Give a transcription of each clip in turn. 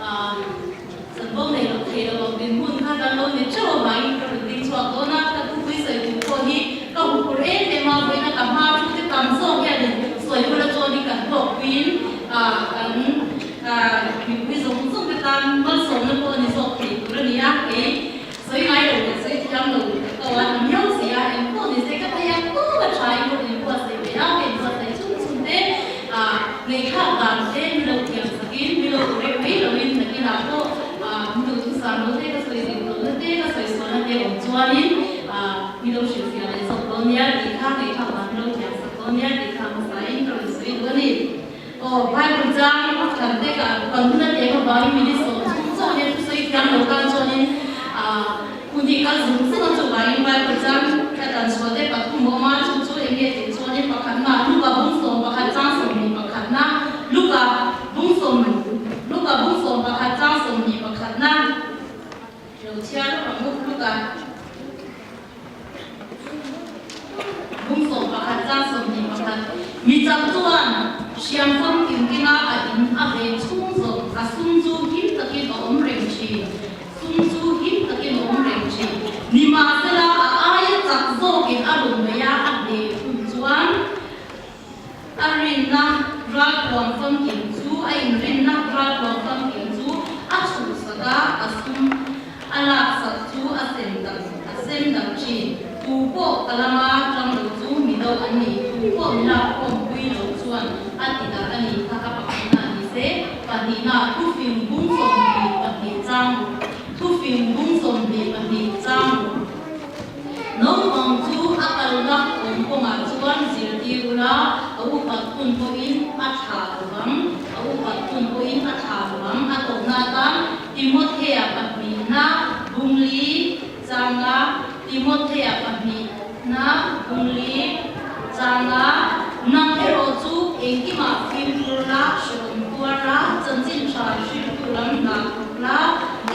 Chanvo nei loh thei lo ang dinhmun kha kan lo ni teuh avangin ka rawn ding chhuak dawn a, ka thupui sawi tur pawh hi ka huphurh em em a, vawiina ka hma thu te tam zawk hianin sawi hula chuanin kan hlawkpuiin kan mipui zawng zawng te tan malsawmna pawh a ni zawk thei tur a ni a, kei sawi ngai lo leh sawi thiam lo ka uan a miau si a, engpawh ni se ka thei a tawk a tha in ka rawn inbuatsaih ve a, ka inbuatsaih chhung chhung te ngaihthlak dan te mi lo thiam sakin mi lo reh mai loin nakinah pawh mi lo thusam lo te ka sawi zin tawhna te ka sawi sualna te awm chuanin mi lo hrilhfiah leh zawk dawn nia tih kha ngaihthlak dan mi lo thiam sak dawn nia tih kha hmasain ka rawn sawi duh a ni. Aw, Bible chang a thlan te ka kan hun a tlem avangin minute 10 chauh hian thusawi thiam lo tan chuanin hun hi kal zung zung a, chuvangin Bible chang ka tan chhuah te pathum a awm a, chu chu eng nge tih chuanin pakhatna Luka bung 11 chang 21 na, Luka bung sawm Luka bung 11 chang 21 na lo chhiar lawk ang u, Luka. Bung 11 chang 21 Mi chak chuan hriam famkim kinga a in a ve chhung zawng a sum chu him takin a awm reng thin. Sum chu him takin a awm reng thin. Nimahsela a aia chak zawkin a rawn mai a, a hneh hun chuan a rinna ralthuam famkim chu a inrinna ralthuam famkim chu a chhuhsak a, a sum a laksak chu a sem dang a sem dang thin. Tu pawh ka lama tang lo chu mi do an ni, tu pawh mi lak khawmpui lo chuan a ti dah a ni kha ka pakhatna a ni se. Pahnihna, thufing bung 22 chang ruk, thufing bung 22 chang ruk. Naupang chu a kalna awm kawngah chuan zirtir ula, a upat hun pawhin a thlah lo vang, a upat hun pawhin a thlah lo vang. A tawpna atan Timothea pahnihna bungli changa, Timothea pahnihna bungli changa, Nang erawh chu engkimah fimkhur la, hrehawm tuar la, chanchin tha hriltu lam hna thawk la,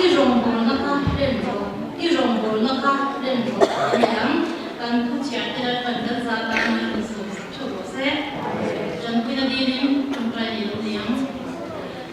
i rawngbawlna kha hlen rawh. I rawngbawlna kha hlen rawh a ni ang. Kan thu chhiar te Lalpan kan za tan a rawn sawm sak theuh rawh se. Tanpuina dilin tawngtai nei lo ni ang.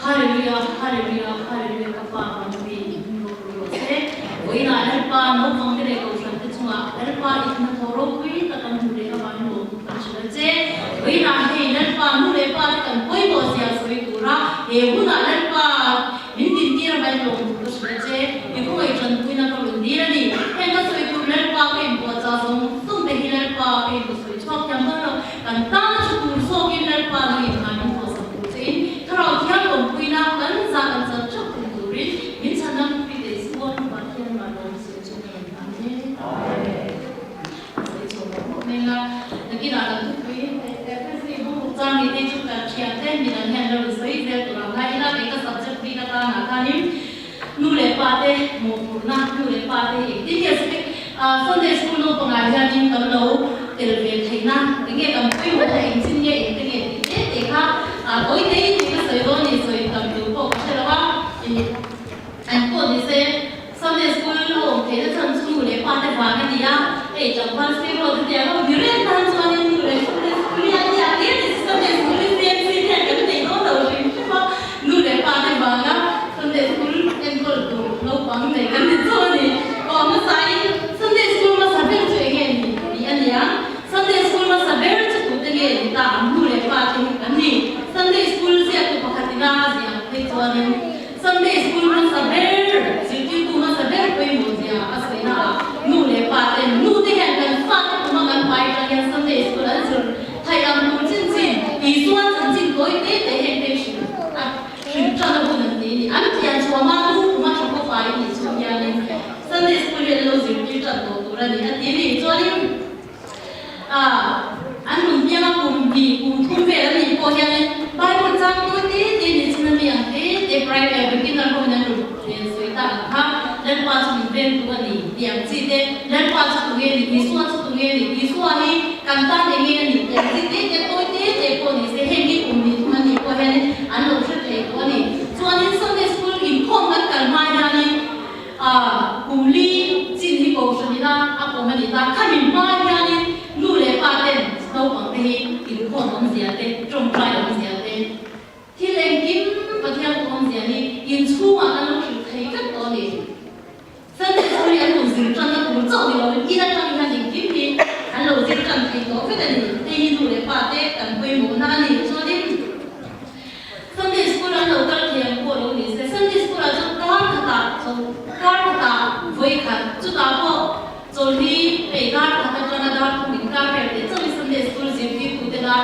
Hallelujah, Hallelujah, Hallelujah ka Pa van mi in hming ropui rawh se. Vawiinah Lalpa naupang te leh kohhran te chungah Lalpa i hnathawh ropui tak an hmuh leh avangin lawmtu kan hrilh a che. Vawiinah hei Lalpa nu leh pa te kan pawimawh zia sawi tura he hunah Lalpa Min dintir a mai lawm ka hrilh a che, i khawngaih tanpuina ka rawn dil a ni. Heng ka sawi tur Lalpa ka inpuahchah zawng zawng te hi Lalpa ka in sawi chhuak thiam dawn lo. Kan tana thu tur zawkin Lalpa nang in ngai min thawhsak tur che in Thlarau thiam lawmpuina kan zah kan chan theuh thei turin min chhanam pui teh sual Pathian mah lawm sawi chu ka rawn tan e. Amen. Ka sawi chhuak mawp mawp mai a, nakinah kan thupui Ephesi bung chang ni te chu kan thian te midang hian lo insawi zel tur ang a, ila kei ka subject bik atanah khanin nu leh pa te mawhphurhna, nu leh pa te hi engtin nge Sunday school naupangah hianin kan lo tel ve theihna, enge kan pawimawhna engchin nge engte nge tih te te kha tawi tei tih ka sawi dawn ni, sawi tam tur pawh ka hre lo a, an pawh ni se. Sunday school a awm theihna chhan chu nu leh pa te vang a ni a, hei tlangval sir ruat a tia ho ni reng tan chuanin nu leh Sunday school hi a tia tir ni si Sunday school hi CMC hian kan nei dawn lo hrim hrim a, nu leh pa te vanga Sunday school enkawl tur naupang nei kan ni chu a ni. Aw hmasain Sunday school hmasa ber chu enge ni tih a ni ang, Sunday school hmasa ber chu tute nge ni ta ang nu leh pa te hi kan ni. Sunday school ziaktu pakhat ina a ziah ang phei chuanin Sunday School hmasa ber, zirtirtu hmasa ber pawimawh zia a sawina ah nu leh pa ten nu te hian kan fate kuma kan pai atang hian Sunday School an zir theih ang tur chin chin Isuan chanchin tawi te te heng te hrilh a hrilh tan a hun an ti ni. An pian chhuah hma nu kuma tha khaw fai nih chhung hianin Sunday School hi an lo zirtir tan tawh tur a ni a ti ni. Chuanin An nun pianga kum hnih, kum thum vel an nih pawh hianin Bible chang tawi te te ni chin a mi ang te te private beginner ho in an rawn rel sawi ta ang kha, Lalpa chu min vengtu a ni tih ang chi te, Lalpa chu tunge ni, Isua chu tunge ni, Isua hi kan tan enge a ni tih ang chi te te tawi te te pawh ni se heng hi kum hnih thum an nih pawh hianin an lo hre thei tawh a ni. Chuanin Sunday School inkhawm kan kal hma hianin A kum li chin hi kohhran ina a pawm a ni ta. Khami hma hianin nu leh pa ten naupang te hi inkhawm awmzia te, tawngtai awmzia te, thil engkim Pathian pawh awmzia hi inchhung. zir tanna tur chauh ni lovin in atang hian engkim hi an lo zir tan thei tawh vek a ni. Hei hi nu leh pa te kan pawimawhna a ni. Chuanin Sunday school an lo kal thei ang pawh lo ni se, Sunday school ah chuan kar khatah chaw kar khatah vawi khat chutah pawh chawlhi hei dar khat atanga dar thum inkar vel te chauhin Sunday school zirtirtute la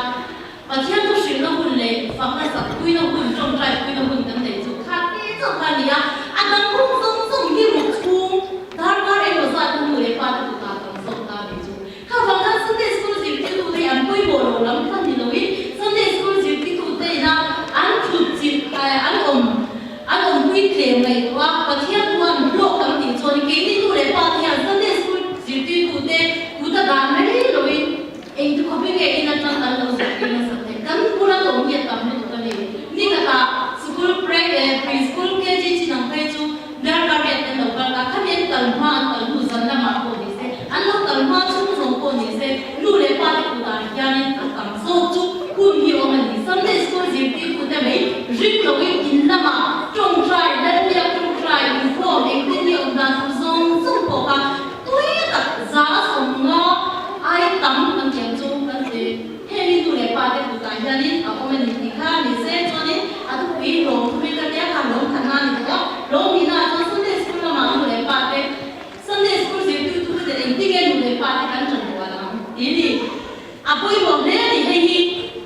Pathian chu hrilhna hun leh fakna sak puina hun, tawngtai puina hun kan neih chu kha te chauh kha a ni a, a dang hun zawng zawng hi ruk chhung darkar emaw zat kha nu leh pa te kutah kan zawk ta a nih chu. Kha vang khan Sunday School zirtirtute hi an pawimawh lo lam kha ni loin Sunday School zirtirtute ina an thut chilh an awm an awmpui tlem ngaihtuah a, Pathian chuan hlawk kan tih chuan keini nu leh pa te hian Sunday School zirtirtute kuta dan mai loin Engti khawpin nge in atang kan lo zirtir nasa theih? Kan bul a tawm hi a tam lutuk a ni. Ni khatah sikul pre eh pre-school KG chin ang phei chu darkar riat te an lo kal ta. Khami an kal hma an kal hnu zan lamah pawh ni se, an lo kal hma chhung zawng pawh ni se, nu leh pa te kutah hianin a tam zawk chu hun hi awm a ni. Sunday school zirtirtute mai ring loin in lamah tawngtai, Lalbiak tawngtai, inkhawm engtin nge awm dan tur zawng zawng pawh kha Tui tak 150 ai tam kan tiang chu kan ti. Heng hi nu leh pa te kutah hianin a awm a ni tih kha ni se chuanin a thupui hlawm thumin ka tia kha hlawm khatna a ni tawh a. Hlawm nihna ah chuan Sunday school lamah nu leh pa te Sunday school zirtirtu te engtin nge nu leh pa te kan ṭan rual ang tih ni. A pawimawh hle a ni. Hei hi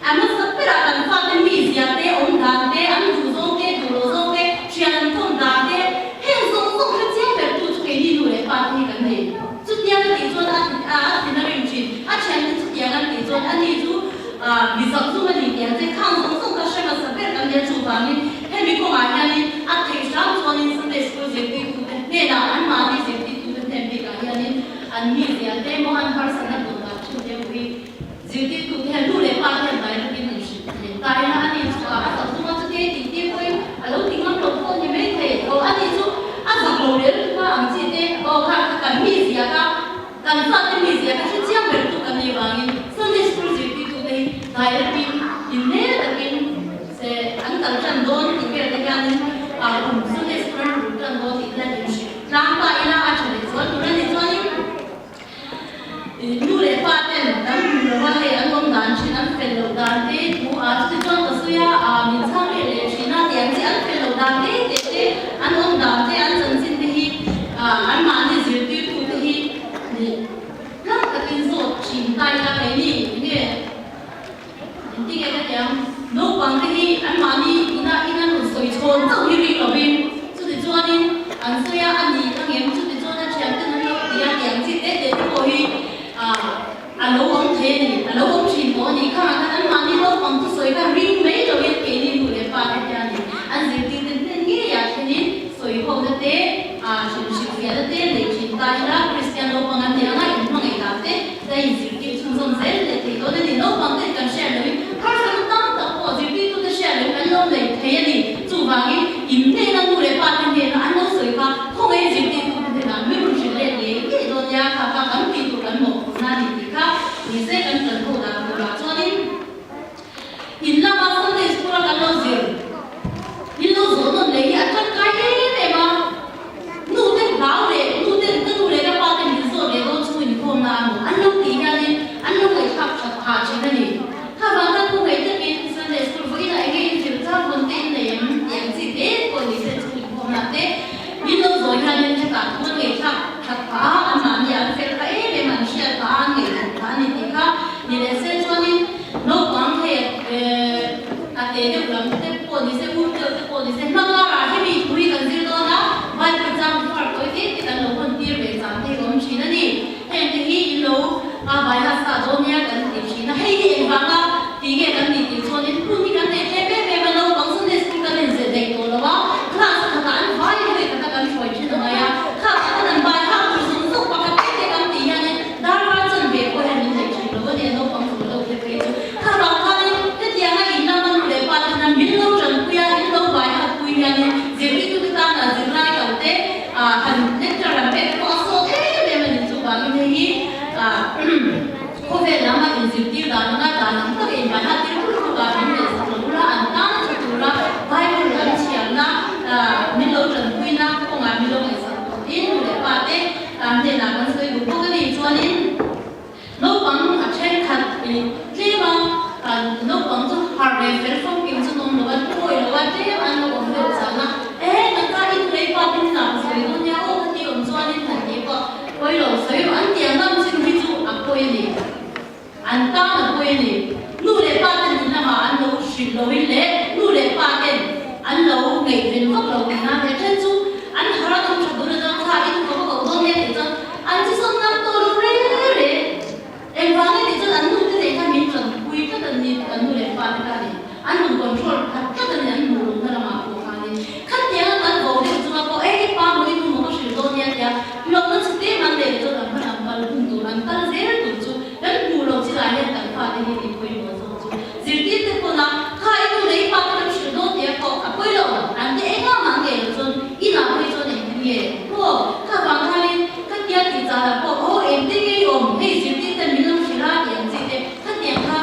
a hmasa berah kan fate mizia te, awm dan te, an duh zawng te, duh loh zawng te, thian an kawm dan te, heng zawng zawng hre chiang ber tu chu keini nu leh pa te hi kan ni. Chutiang a tih chuan a a thin a rim thin. A thiante chutiang an tih chuan ani chu mi zak zum a ni tih ang che. Khang zawng zawng kha hre hmasa ber kan nia chuvangin hemi kawngah hianin a theih hram chuanin Sunday School zirtirtute hnenah anmahni zirtirtute hnen bikah hianin An mizia te maw an harsatna dawt dan thin te pawh hi zirtirtu te hian nu leh pa te hian dai takin an hrilh thei. Taina a ni chu a a zak zung a chute tih tir pawhin a lo ti ngam lo pawh ni mai thei. Aw a ni chu a zak lo rel tuk a ang chi te aw kha kha kan mizia kha kan fate mizia kha hre chiang ber tu kan nih vangin Sunday school zirtirtu te hi dai takin inhmel takin se an kal tan dawn tih vel te hianin a kum Sunday school an rul tan dawn tih te hian inhrilh Tlang pa ila a tha leh chuan tur a ni chuanin nu leh pa ten kan hmu lo a, hei an awm dan thin an fel loh dan te thu a chuti chuan ka sawi a, aa min chhang leh leh thin a tiang chi an fel loh dan te te te an awm dan te an chanchin te hi aa anmahni zirtirtu te hi tlang takin zawt thin ta ila keini enge Engtin nge ka ti ang? Naupang te hi anmahni ina in an rawn sawi chhawn chauh hi ring lovin, chuti chuanin an sawi a, a ni ka ngem, chuti chuan a thianten an lo ti a tih ang chi te te te pawh hi a lo awm thei a ni, a lo awm thin tawh a ni. Khangah khan anmahni naupang thusawi kha ring mai lovin keini nu leh pa te hianin an zirtirte hnen ngeiah thlenin sawi hawkna te, hrilhhrilhfiahna te nei thin ta ila Kristian naupang an nih anga inhmangaih dan te, Ka inzirtir chhunzawm zel leh thei dawn a ni. Naupang ten kan hriat lohin harsatna tam tak pawh zirtirtute hriat lohin kan lo nei thei a ni. Chuvangin inhnena nu leh pa te hnena an lo sawi kha khawngaih zirtirtute hnenah min rawn hrilh let ngei ngei dawn nia, kha kha kan tih tur kan mawhphurhna a ni tih kha nise kan kal ho dan turah chuanin in lama Sunday School a kan lo zir in lo zawh nawn leh hi a tangkai em em a. Nu ten hlau leh nu ten ka nu leh ka pa ten min zawt leh dawn chhung inkhawmna a hmu an lo tih hianin an lo ngaihthlak that phah thin a ni. Kha vang khan thu ngaih takin Sunday school vawiinah enge in zir chang vawn te in nei em tih ang chi te pawh ni se chhung inkhawmna te min lo zawi hianin hetah thu an ngaihthlak that phah a, anmahni an fel phah em em an hriat phah a, an ngaihtuah phah a ni tih kha ni leh se chuanin naupang hei a te deuh lam te pawh ni se, ur deuh te pawh ni se, hma karah hemi thu hi kan zir dawn a, Bible chang far tawi te te kan lo hawn tir ve chang te hi awm thin a ni. Heng te hi in lo a vai hasa dawn nia kan ti thin a, hei hi engvanga ti nge kan ni tih chuanin hun hi kan nei tlem em em a, naupang Sunday school kan inzir daih tawh lo a, class a khatah an vai vawi khata kan hruai thin a ngai a, kha khat an vai hak tur zawng zawng pakhat te te kan tih hianin Darkar chanve pawh hian min nei thin lo a ni a, naupang zual lo te phei chu. Kha vang khanin hetianga in lama nu leh pa te hian. leh fel famkim chu an awm lo a, thuawi lo a, tlem an lo awm deuh zan a, ehe nangka i nulei pa te hnenah ka sawi dawn nia aw ka ti awm chuanin han tih pawh pawi lo sawi rawh an tiang ngam chin hi chu a pawi a ni. An tan a pawi a ni. Nu leh pa te nun lamah an lo hrilh loin leh nu leh pa ten an lo ngaihven vak lo tih nan he then chu an har a dawng tha tur atang kha i nu ka va koh dawn nia tih chuan an chi sawn ngam tawh lo reng reng. Engvangin tih chuan an nu te nei kha min tanpui tlat an ni, kan nu leh pa te kha ni. An rawn control khat tlat a ni an hmuh lohna lamah pawh khanin. Khatianga kan vo deuh chunga pawh ei i pa maw i nu maw ka hrilh dawn nia tia hlawkna chu tlem an neih leh chuan an hman an kal hun tur an kal zel tur chu kan hmuh loh chilah hian kan fate hi ni pawimawh zawk chu zirtir te pawn a kha i nu leh i pa te kan hrilh dawn tia pawh a pawi lo an ti engah mah ngei loh chuan inah phei chuan engtin nge maw kha vang khanin khatia tih chahlah pawh aw engtin nge i awm hei zirtir ten min lo hrilh a tih ang chi te khatiang kha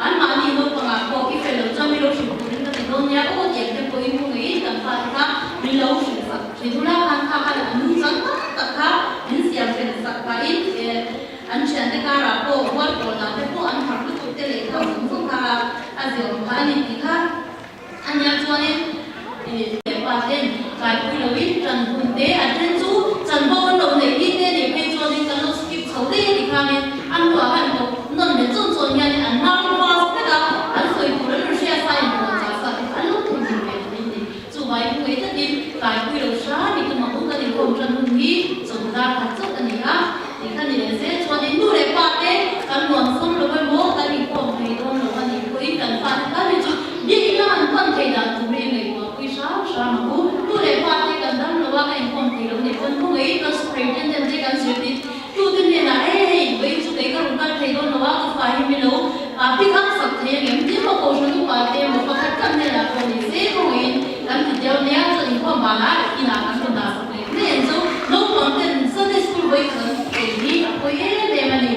Anmahni naupangah pawh i fel loh chuan min lo hrilh turin ka ti dawn nia aw tiang te pawhin khaw ngeiin kan fate kha min lo hrilh sak thin ula khan kha khan an nungchang tam tak kha min siam fel sak pahin an thiante karah pawh hual pawlna te pawh an harh lutuk te leh kha zawng zawng kha a ziaawm kha a ni tih kha a nia chuanin leh pa ten kaipui loin ṭan hun te a then chu chanvo an lo neih ni te nih phei chuanin kan lo skip chho daih a ti khanin a hnuah khan bawk nawn leh chawn chawn hianin an hnar vas vek a, an sawi tur an rawn hria sa in rawn chah sa te kha an lo thun thun ve tawhin ni. Chuvai hnuai takin kaipui lo hram i tum ang u kan inkhawm ṭan hun hi chawhnu khat chauh a ni a tih kha ni leh zel chuanin nu leh pa te kan nuamsam lo emaw kan inkhawm thei dawn lo a nih pawhin kan fate tal hi chu biakinn lam an pan thei dan tur hi ngaihtuah pui hram hram ang u. Nu leh pa te kan dam lo a ka inkhawm thei lo nih pawn khawngaih kan superintendent te kan zirtir tute hnenah hei hei vawiin chu kei ka rawn kal thei dawn lo a ka fa hi mi lo pick up sak thei angem tin maw kohhran upa te emaw pakhat kan hnenah pawh ni se khawngaih kan ti deuh nia chuan inkhawm banah inah kan rawn dah sak leh mai ang chu naupang ten Sunday school vawi kan ei hi a pawi em em a ni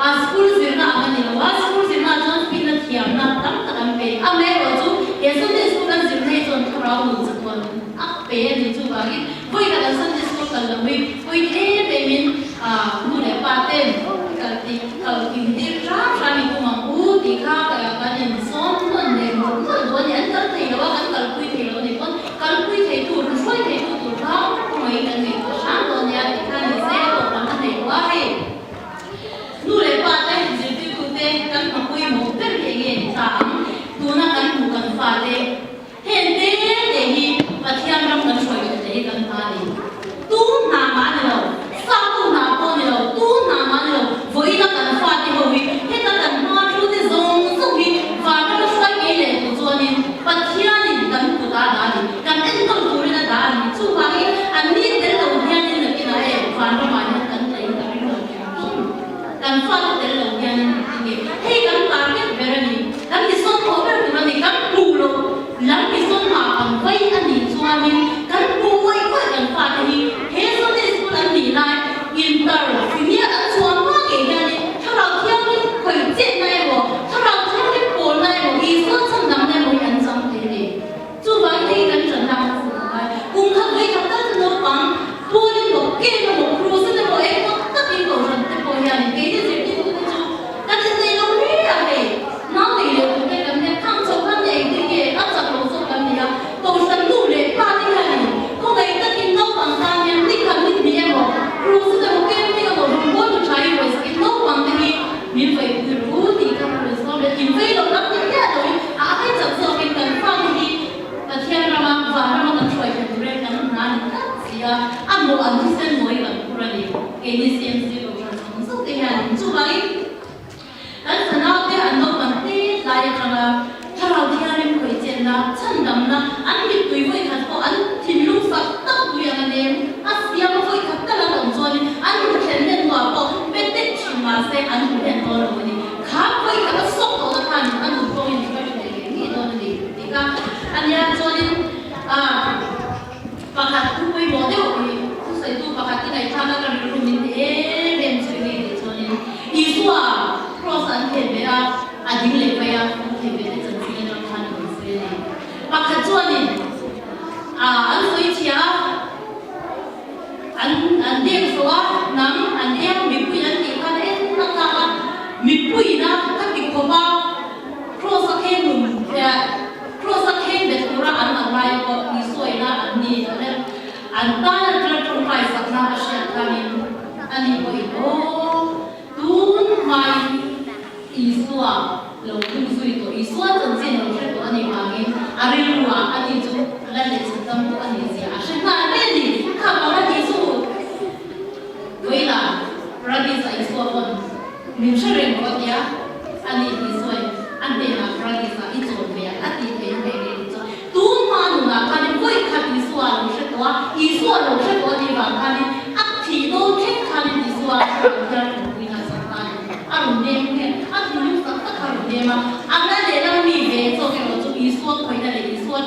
a school zirna ang a ni lo a school zirna ah chuan finna thiamna tam tak an pe amaherawh chu he Sunday school an zirna hi chuan thlarau nun chatuan a pe a ni chuvangin vawi khat an Sunday school kal lo hi pawi em em in nu leh pa ten kal tih kal kim tir hram hram in tum ang u tih kha kan insawn nawn leh mawlh mawlh duh a ni. An kal thei lo a, kan kalpui thei lo a ni pawn kalpui thei tur, hruai thei tu tur kha khawngaih kan ngaihtuah hram dawn nia tih kha ni se a tawp lam a nei lo a hei. Nu leh pa te, zirtirtute kan hmapawimawh ber hi enge ni ta ang? Tuna kan hmuh kan fate. Heng te te hi Pathian ram kan hruai that te hi kan hma a ni. Tu hna mah a ni lo, sa tu hna pawh a ni lo, tu hna mah a ni lo, vawiina kan fate ho hi heta kan hma thu te zawng zawng hi vanram a hruai ngei leh tur chuanin Pathianin kan kut a dah a ni, kan enkawl turin a dah a ni. Chuvangin an ni tel lo hianin nakinah e vanramah hian kan tlain ka ring lo hrim hrim. Kan fate tel lo hianin engtin nge hei kan target ber a ni, kan misawn khawh ber tur a ni, kan hmuh loh lam misawn mah kan vai a nih chuanin kan hmuh uaih uaih kan fate hi he Sunday school an nih lai inter senior an chhuah hma ngei hianin thlarau thianghlim khawih chetna emaw thlarau thianghlim pawlna emaw Isua chhandamna emaw hi an chang thei a ni. Chuvangin hei kan ṭanna a hmu a ngai. Kum khat vawi khat tal chu naupang pawlin maw, kem emaw, crusade emaw engemaw takin kohhran te pawh hianin keini zirtirtute chu kan innei lo hle a hei. Nau nei leh tur te kan nia, thang chho khan nia engtin nge a chak lo zawk kan ni a. Kohhran nu leh pa te hianin khawngaih takin naupang tan hian ni khat ni hnih emaw, crusade emaw, camping emaw rawngbâwl tu ṭha i vawi sakin naupang te hi min vawi pui ru tih kha ka rawn sawi leh. Invei loh lam ni miah loin A ai chak zawkin kan fate hi Pathian rama van rama kan hruai thlen turin kan hna ni tlat si a, a mawh an thisen mawi kan phur a ni. Keini CMC Kohhran zawng zawng te hianin chuvangin kan fanaute an naupang tet lai atanga thlarau thianghlim khawih chenna, chhandamna, an mittui vawikhat pawh an thinlung fak tak pui ang a nem a siam a vawikhat tal an awm chuanin an hmuthlen hlen hnuah pawh petek thin mahse an hmu hlen dawn lo a ni. Kha khawi kha ka sawk tawhna khan a nun pawhin ka hre thei ngei ngei dawn a ni tih kha a nia. Chuanin pakhat thu pawimawh deuh hi thusawitu pakhat i ngaihthlak a ka rilru min ti em em chu i ngei tih chuanin Isua cross an thei ve a, a ding leh mai a, an thei ve te chanchin atang khan a rawn sawi a ni. Pakhat chuanin. rilru ah ani chu la leh chhan tam pawh a nih zia a hre nghal mai a ni. Kha paradis u vawilah paradis ah Isua pawn min hre reng rawh a tia, ani Isuain a hnenah paradis ah i chawl ve ang a tih theihna hei nge tih chuan tun hma nunah khanin vawi khat Isua a lo hre tawh a, Isua a lo hre tawh a nih vang khanin a thih dawn thleng khanin Isua a hre lo hian awmpuina a sak ta a ni. A rawn nem nge? A thinlung tak tak kha a rawn nem a, a la leh lam mi ve zawk erawh chu Isua khawihna leh Isua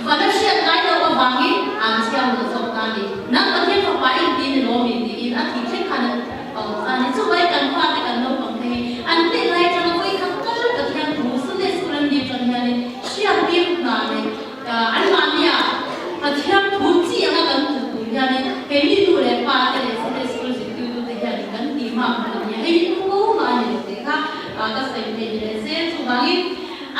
vana hriat ngai loh avangin an chhiar lo zawk ta a ni. Nang Pathian fapa i inti ni lawm i tiin a thih thleng khan a awm ta a ni. Chuvai kan fate kan naupang te hi an teh lai atanga vawi khat tal Pathian thu Sunday School an nih tan hianin hriattir hna leh anmahnia Pathian thu chi anga kan tuh tur hianin keini nu leh pa te leh Sunday School zirtirtute hianin kan tih hmak hman a nia. Hei hi thu mah a ni lo tih kha ka sawi thei ni leh se. Chuvangin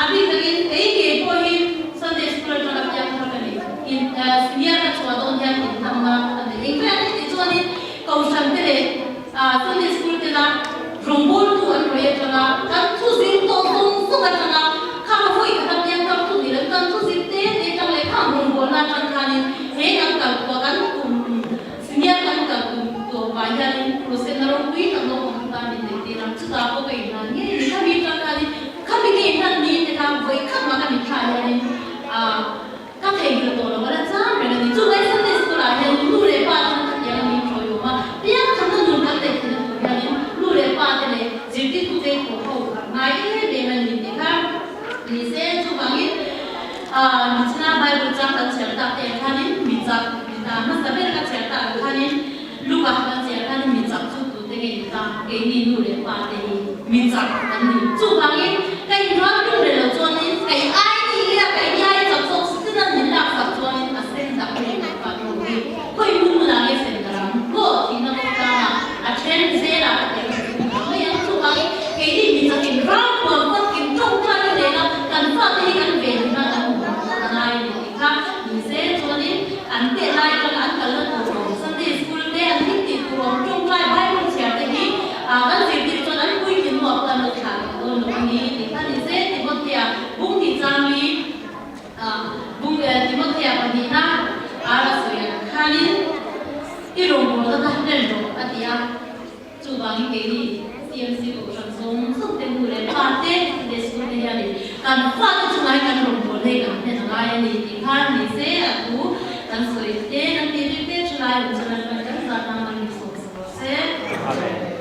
a bik takin kei ngei pawhin Sunday School atanga piang thar ka ni. In senior ka chhuah dawn hian inhlanna a nei. Engvai an tih chuanin Kohhran te leh Sunday School te la rawngbawltu an rawi atanga kan thu zir tawh zawng zawng atanga khang a vawi khat a piang tam thu ni lo kan thu zir te te atang leh khang rawngbawlna atang khanin he kan kal khua kan kum senior kan kal kum tawh pah hianin Rosena ropui tak naupang tan min neih tir a, chutah pawh ka inhlan ngei a ni. Khami atang khanin khami ka inhlan ni te kha vawi khat mah ka mitthla hianin Ka theihnghilh tawh lo a la chang reng a ni. Chu vai Sunday School ah hian nu leh pa ten ka tiang a min hruai awm a, piang thamna nun kan neih theihna tur hianin nu leh pa te leh zirtirtute thawh ho kha ngai em em a ni tih kha ni se. Chuvangin Michina Bible chang kan chhiar tak te ang khanin mi chak mi ta hmasa ber ka chhiar tak ang khanin Luka kan chhiar khanin mi chak chu tute nge ni ta? Keini nu leh pa te hi mi chak an ni. Chuvangin ka inrual tum reh lo chuanin kei ai ni ila kei ni ai chak zawk sin an min lak sak chuanin a sen dak reng kan fah tur hi khawi hmun hmunah nge sen ka ram maw thihna kawng tlangah a then zelah ka tel chu ka mai ang. Chuvangin keini mi chakin ral thuam famkim tawngtai na nena kan fate hi kan ven hna kan hmu a ngai a ni tih kha ni se chuanin An teh lai atanga an kalna tur awm Sunday School te an hlim tih tur awm tawngtai Bible chhiar te hi kan zirtir chuan an puitling hnuah pawh an lo thlah tawh dawn lo a ni tih kha ni se Timothea bung tih changli bung Timothea pahnihna ar a sawi ang khanin i rawngbawlna kha hlen rawh a ti a. Chuvangin keini CMC Kohhran zawng zawng te nu leh pa te leh school te hianin kan fate chungah hian kan rawngbâwl hei kan hnen a ngai a ni tih kha ni se a thu kan sawi te kan tih rik te thalai awm chuan an kan zat nang an insawm sak rawh se. Amen.